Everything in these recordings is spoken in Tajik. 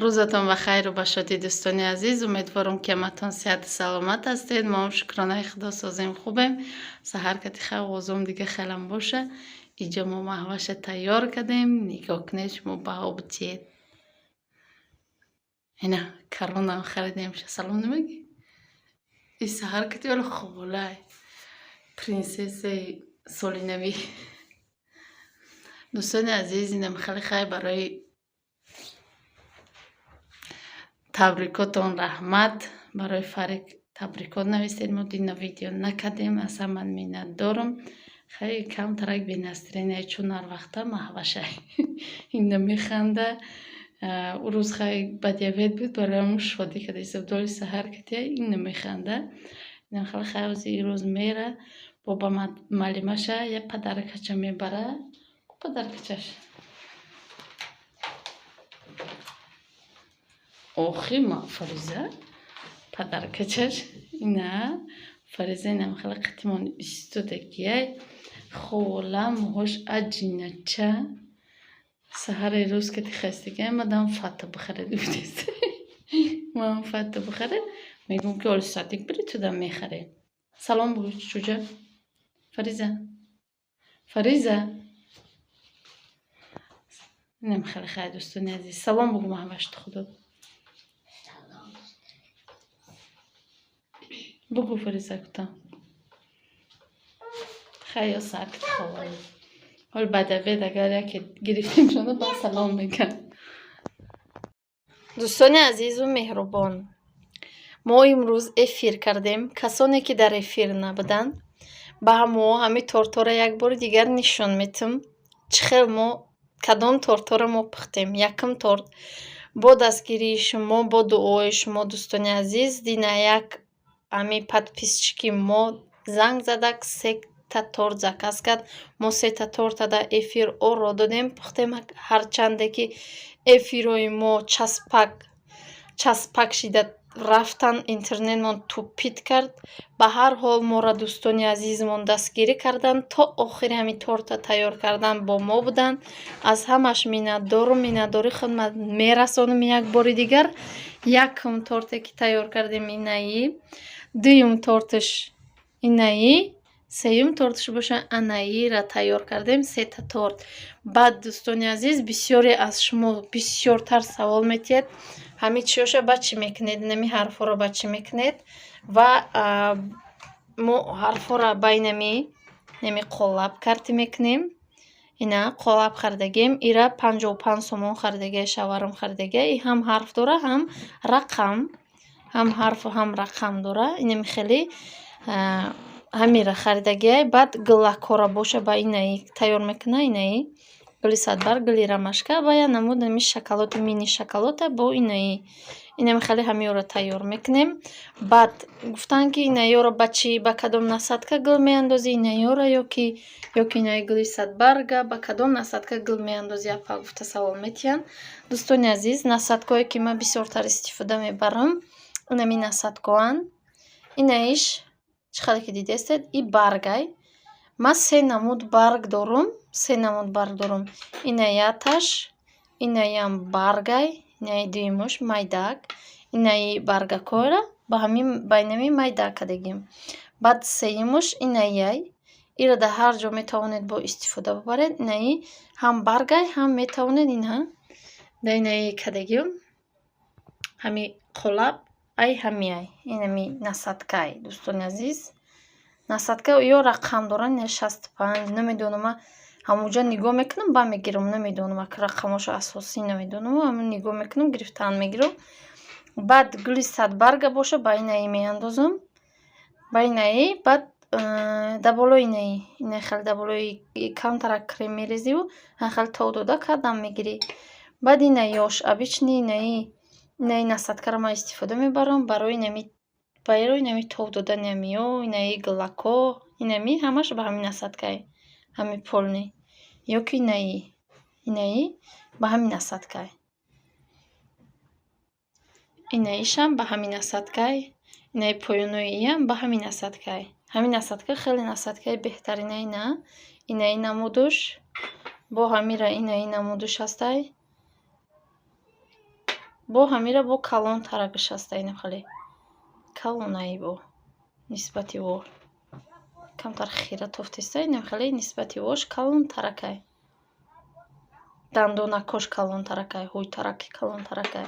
Рӯзатон ба хайру ба шодӣ, дӯстони азиз. Умедворам, ки ҳаматон сиҳату саломат ҳастед. Мо ҳам, шукронаи Худо, созем, хубем. Саҳар кати овозом дига хелам боша. Иҷо мо маҳваша тайёр кардем. Нигоҳ кунед, шумо баҳо битиед. Ина каронам харидем. Салом намегӣ? И саҳар кати вале хоболай. Принсессаи соли навӣ. Дӯстони азиз, инам хеле хайр, барои табрикотон раҳмат. Барои Фарик табрикот нависед. Мо дина видео накардем, аз ҳаман миннатдорам. Хеле камтарак без настроения, чун ҳар вақта маҳвашай. Ина механда. Ӯ рӯз хай ба диабет буд, барои ҳамун шодӣ карда ҳисобдори саҳар катия ина механда. Инам хеле хайр, ҳози ирӯз мера бо ба маълимаша як подаркача мебара. Ку подаркачаш? Охи Фариза подаркачаш ина. Фариза инам хеле қатимон истодагиай. Хола муҳош аҷинача. Саҳари рӯз кати хастагиай, мадам фата бихаред гуфтест. Ман фата бихаред. Мегӯм, ки оли садик бири туда мехарем. Салом бугӯ, чуҷа. Фариза. Фариза. Инам хеле хайр, дӯстони азиз. Салом бугӯ, маҳвашти Худо. Бугӯ, Фариза, гуфтам. Хай ё сар кати ховай. Ҳол баъд обед агар яке гирифтем шона, ба салом мекард. Дӯстони азизу меҳрубон, мо имрӯз эфир кардем. Касоне ки дар эфир набуданд, ба ҳамо ҳамин тортҳоро як бори дигар нишон метам. Чӣ хел мо кадом тортҳоро мо пухтем. Якум торт бо дастгирии шумо, бо дуои шумо, дӯстони азиз, дина як ҳамин подписчики мо занг зада, сета торт заказ кард. Мо сета торта дар эфир оро додем, пухтем. Ҳарчанде ки эфирҳои мо часпак часпак шида рафтан, интернетмон тупит кард. Ба ҳар ҳол моро дӯстони азизмон дастгирӣ карданд, то охири ҳамин торта тайёр кардан бо мо буданд. Аз ҳамаш миннатдорум, миннатдории худмат мерасонам як бори дигар. Якум торте ки тайёр кардем инаи, дуюм торташ инаи, сеюм торташ боша анаиро тайёр кардем, сета торт. Баъд, дӯстони азиз, бисёре аз шумо бисёртар савол метиҳед: ҳамин чиёша ба чӣ мекунед, инами ҳарфҳоро ба чӣ мекунед? Ва мо ҳарфҳоро ба инами нами қолаб карти мекунем. Ина қолаб харидагием, ира 55 сомон харидагия, шаварам харидагия. И ҳам ҳарф дора, ҳам рақам, ҳам ҳарфу ҳам рақам дора. Инами хеле ҳамира харидагиай. Баъд гулакҳоро боша ба инаи тайёр мекуна, инаи гули садбарг, гули ромашка ва я намуд ами шоколоди, мини шоколода бо инаи. Инами хеле ҳамиёро тайёр мекунем. Баъд гуфтанд, ки инаёро ба чӣ, ба кадом насадка гул меандозӣ инаёро, ёки инаи гули садбарга ба кадом насадка гул меандозӣ, апа, гуфта савол метиҳанд. Дӯстони азиз, насадкое ки ман бисёртар истифода мебарам, инами насадкоанд. Инаиш чӣ қадар ки дидестед, и баргай. Ман се намуд барг дорум, се намуд барг дорум. Ина яташ, инаям баргай, инаи дуюмуш майдак, инаи баргакҳоро ба ҳамин ба инами майдак кардагим. Баъд сеюмуш инаияй. Иро дар ҳар ҷо метавонед бо истифода бубаред. Инаи ҳам баргай, ҳам метавонед ина дар инаи кардагим. Ҳами қолаб ай ҳамиай. Инами насадкай, дӯстони азиз. Насадка ё рақам доранд, ина 65, намедонам, ман ҳамонҷо нигоҳ мекунам, ба мегирам, намедонам, ак рақамошо асосӣ намедонам, ҳамон нигоҳ мекунам, гирифтан мегирам. Баъд гули садбарга боша ба инаи меандозам. Ба инаи, баъд дар болои инаи, инаи хеле дар болои камтарак крем мерезиву хеле тов дода кардам мегирӣ. Баъд инаёш обычный инаи, инаи насадкаро ман истифода мебарам барои нами тов додани ҳамиё, инаи гулакҳо, инами ҳамаш ба ҳамин насадкай, ҳами полный. Ёки инаи, инаи ба ҳамин насадкай. Инаишам ба ҳамин насадкай, инаи поёнои иам ба ҳамин насадкай. Ҳамин насадка хеле насадкаи беҳтарина ина. Инаи намудуш, бо ҳамира инаи намудуш ҳастай. Бо ҳамира бо калон таракаш ҳаста, инам хеле калонаи, бо нисбати во камтар хира тофтеста, инам хеле нисбати вош калон таракай, дандонакош калон таракай, ҳуйтараки калон таракай.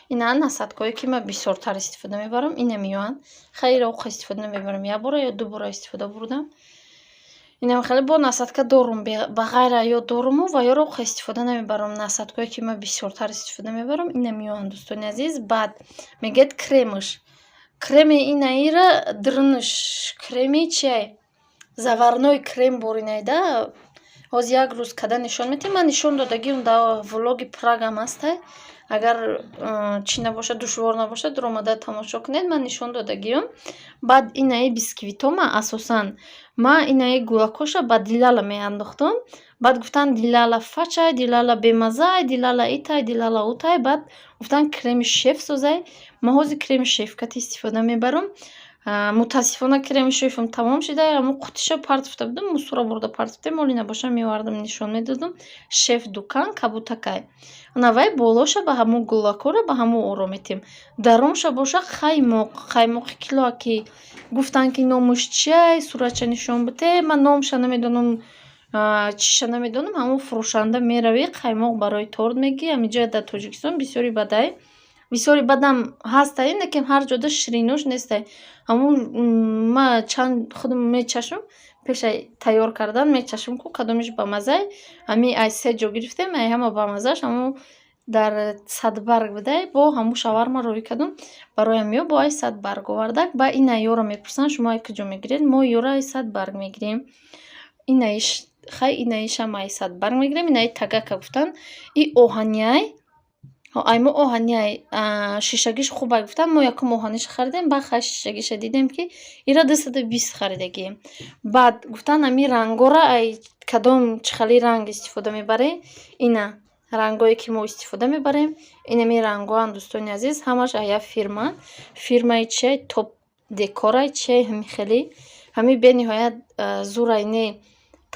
Ина насадкое, ки ман бисёртар истифода мебарам, ина меоянд. Хайра, оқа истифода намебарам, як бора ё ду бора истифода бурдам. Инам хеле бо насадка дорум, ба ғайра ё доруму ва ёро оқа истифода намебарам. Насадкое, ки ман бисёртар истифода мебарам, ина меоянд, дӯстони азиз. Баъд мегӯяд, кремаш, креми инаира дрнш, креми чиай, заварной крем боринайда. Ҳозир як рӯз када нишон медиҳем. Ман нишон додагиам, дар влоги Прагам ҳастай. Агар чӣ набошад, душвор набошад, дуромада тамошо кунед, ман нишон додагиам. Баъд инаи бисквитома, асосан ман инаи гулакоша ба дилала меандохтам. Баъд гуфтанд, дилала фачай, дилала бемаззай, дилала итай, дилала утай. Баъд гуфтанд, креми Шеф созай. Ман ҳозир креми Шефкати истифода мебарам. Мутаассифона, креми Шефам тамом шуда, ҳамон қутиша партофта будам, мусора бурда партофтем. Оли набоша, меовардам, нишон медодам. Шеф дукан кабутакай ана вай болоша ба ҳамон гулакора ба ҳамон оро метем. Дарунша боша қаймоқ, қаймоқи килоаки. Гуфтанд, ки номаш чиай, суратша нишон бите. Ман номша намедонам, чиша намедонам. Ҳамон фурӯшанда меравӣ, қаймоқ барои торт мегӣ. Ҳаминҷа дар Тоҷикистон бисёри бадай, бисёри бадам ҳастай, лекин ҳар ҷода ширинош нестай. Ҳамун ма чанд худам мечашам, пешаи тайёр кардан мечашам, ку кадомиш бамаззай. Ҳамин ай се ҷо гирифтем, ай ҳама бамаззаш ҳамун дар Садбарг будай. Бо ҳамун шаварма роҳӣ кардум барои ҳамиё, бо ай Садбарг овардак. Ба ина ёро мепурсанд: шумо ай куҷо мегиред? Мо ёро ай Садбарг мегирем. Инаиш хай, инаишам ай Садбарг мегирем. Инаи тагака гуфтанд, и оҳаниай, ай мо оҳаниай, шишагиш хубай гуфтанд. Мо якум оҳаниша харидем, баъд хай шишагиша дидем, ки ира 220 харидагием. Баъд гуфтанд, ҳамин рангора ай кадом, чӣ хели ранг истифода мебарем? Ина рангое, ки мо истифода мебарем, инами рангоанд, дӯстони азиз, ҳамаш ай як фирма. Фирмаи чиай, Топ Декорай, чиай, ҳамин хели. Ҳамин бениҳоят зурай, не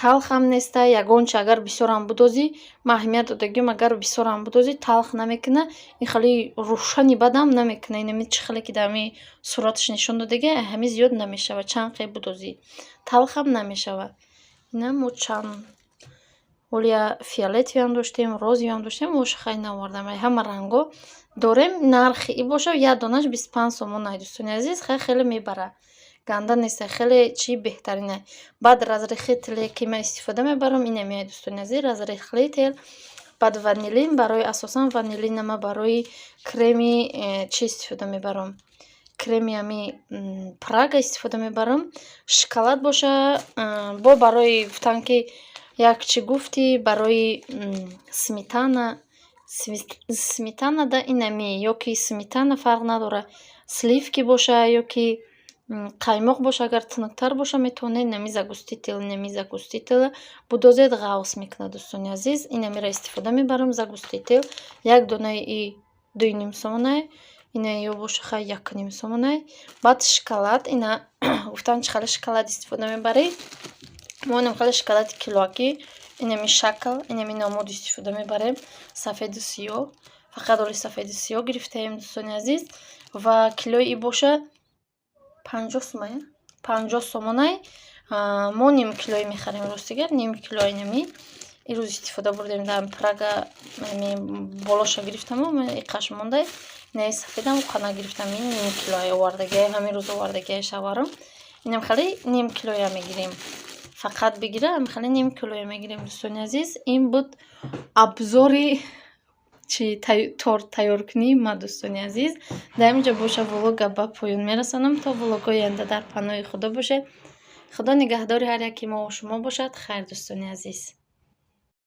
талхам нестай. Ягонча агар бисёрам будозӣ, ман аҳамият додагиам, агар бисёрам будозӣ, талх намекуна, ин хеле рӯшани бадам намекуна. Инами чӣ хеле ки дар ҳамин сураташ нишон додагиа, ҳамин зиёд намешавад. Чанд қе будозӣ, талхам намешавад. Ина мо чанд олия фиолетовиам доштем, розовиам доштем, оша хай наовардам. Ай ҳама ранго дорем. Нархи и боша, як донааш 25 сомон ай, дӯстони азиз. Хай, хеле мебара, ганда нестай, хеле чии беҳтаринай. Баъд разрыхлителе, ки ман истифода мебарам, инами ай, дӯстони азиз, разрыхлитель. Баъд ванилин барои, асосан ванилина ман барои креми чӣ истифода мебарам, креми ҳами Прага истифода мебарам. Шоколад боша, бо барои гуфтан, ки як чӣ гуфтӣ, барои сметана. Сметанада инами ё ки сметана, фарқ надорад, сливки боша ё ки қаймоқ боша, агар тунуктар боша, метавонед инами загуститель, инами загустителя будозед, ғафс мекунад, дӯстони азиз. Инамиро истифода мебарам, загуститель. Як донаи и 2,5 сомонай, ина ё боша, хай, 1,5 сомонай. Баъд шоколад, ина гуфтанд, чӣ хеле шоколад истифода мебарӣ? Мо инам хеле шоколади килоакӣ, инами шакл, инами намуд истифода мебарем, сафеду сиёҳ. Фақат оли сафеду сиёҳ гирифтаем, дӯстони азиз. Ва килои и боша 50 сомон, 50 сомонай. Мо ним килои мехарем, ростигар, ним килои нами ирӯз истифода бурдем дар Прага. Ами болоша гирифтаму иқаш мондай, инаи сафедам уқа нагирифтам. Ин ним килои овардагиай, ҳамин рӯз овардагиай шаварам. Инам хеле ним килоя мегирем, фақат бигира, ҳамин хеле ним килоя мегирем, дӯстони азиз. Ин буд обзори чи торт тайёркунии ма, дӯстони азиз. Дар ин ҷо боша, влога ба поён мерасонам. То влогҳои оянда дар паноҳи Худо бошед. Худо нигаҳдори ҳар яки мо шумо бошад. Хайр, дӯстони азиз.